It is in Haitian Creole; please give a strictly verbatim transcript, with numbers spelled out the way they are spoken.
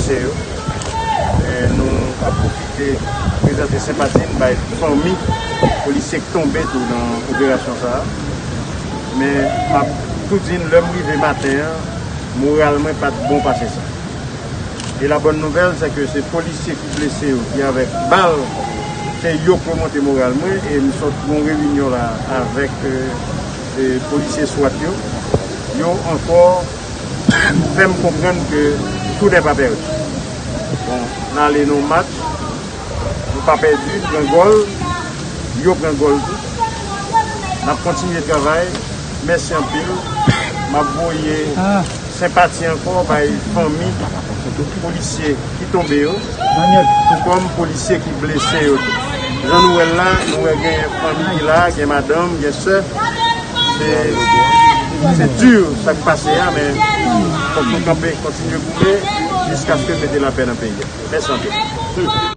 Yo. E nou ap pwofite prezante senpati n bay fanmi polisye k tonbe tou nan operasyon sa a. Men m ap tou di n, lè m rive maten an, moral mwen pa t bon pase sa. E la bòn nouvèl, se ke se polisye ki blese yo, ki avèk bal, se yo k remonte moral mwen, e m sot gon reyinyon la avèk e, e, polisye swat yo. Yo ankò fè m konprann ke tout n'est pas perdu. Bon, n ale nan match, nou pa pèdi, pran gòl, yo pran gòl tou. N ap kontinye travay. Mèsi anpil. M ap voye senpati ankò bay fanmi polisye ki tonbe yo, tou kòm polisye ki blese yo tou. Jan nou wè l la, nou wè gen fanmi ki la, gen madanm, gen sè. Se, se di sa k pase a, men fòk nou kanpe, kontinye goumen jiskaske n mete lapè nan peyi a. Mèsi anpil.